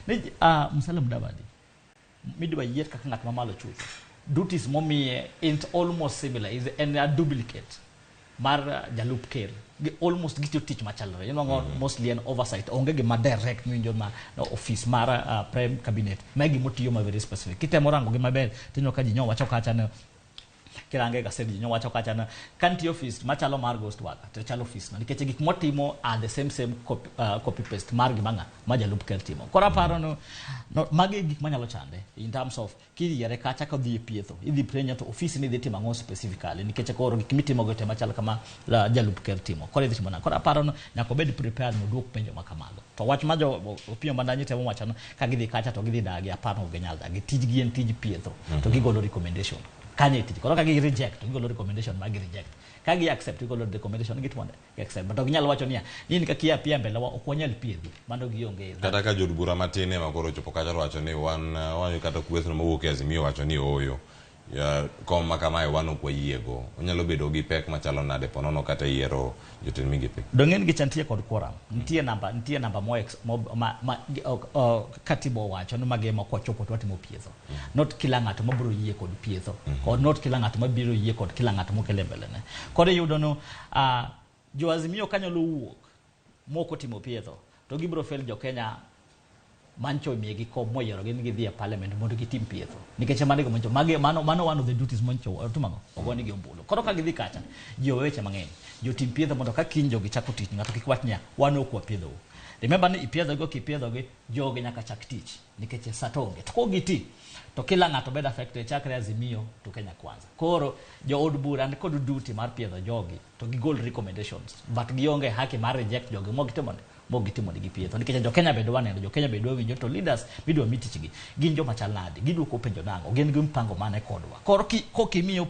Ni Musalia Mudavadi midwa yier kaka ng'at mamalo chutho, duties momiye int almost similar, is en a duplicate mar jalup ker. Almost gitiyo tich machalre. Inwang'o mostly en oversight, onge gima direct miwinjo ma no, office mar prime cabinet ma e gimotiyo ma very specific. Kitemo rango gi maber, tineno ka ji nyowacho kacha ne kirange gaset, ji nyowacho kacha ne ka nitie office machalo mar ghost worker to chalo office no, nikech gik motimo are the same copy paste mar gima ng'a ma jalup ker timo. Koro aparo no magi e gik manyalo chande in terms of kiyiere kacha kodhi e pietho, idhi penjo to ofisi ni dhi timo ang'o specifically, nikech koro gik mitimo go te machal kama la, jalup ker timo, koro idhi timo nang'o? Koro aparo no nyaka obed prepared moduok penjo ma kamago. To wach ma jo Opiyo Wandayi temo wacho no ka gidhi kacha to gidhi dagi, aparo ok ginyal dagi. Tijgi en tij pietho to gigolo recommendation kanyo e tich. Koro ka gi reject to gigolo recommendation ma gi reject, ka gi accept gigolo recommendation gitimo ne accept. But ok ginyal wacho niya in kaka ia piya mbele wa ok wanyal piedhi, mano gionge. Kata ka jood bura matin ema koro ochopo kacha to wacho ni wan kata kwethno mawuok e Azimio wacho ni ooyo ya, kom ma kamae wan ok wayiego, onyalo bedo gi pek machalo nade ponono kata yiero jotend migepe? Dong'en gicha nitie kod quorum, nitie namba mo, mo ma katiba owacho ni magi ema kwachopo to watimo pietho. Not kila ng'ato mabiro yie kod pietho or not kila ng'ato mabiro yie kod kila ng'ato mokele mbele ne. Koro iyudo no jo Azimio kanyalo wuok mok otimo pietho to gibiro fail jo Kenya mancho omiyegi kom moyiero gi ni gidhi e parliament mondo gitim pietho, nikech mano e gima magi mano one of the duties moncho otimo ang'o ogonigi ombulu. Koro ka gidhi kacha, ji owe weche mang'eny, jotim pietho mondo ka kiny jogi chako tich, ng'ato kik wach niya wan ok wapiedhou. Remember ni ipiedhogi ok ipiedhogi, jogi nyaka chak tich nikech sa to onge. To kogiti to kila ng'ato bedo affected, chakre Azimio to Kenya Kwanza. Koro jood bura ni kod duty mar piedho jogi to gigol recommendations, but gionge haki mar reject jogi mok gitimo negi pietho, nikech jo Kenya be dwa neno, jo Kenya be dwa winjo to leaders midwa mi tich gi gin joma chal nade, giduoko penjo nang'o, gin gi mpango mane kodwa. Koro kokimiyo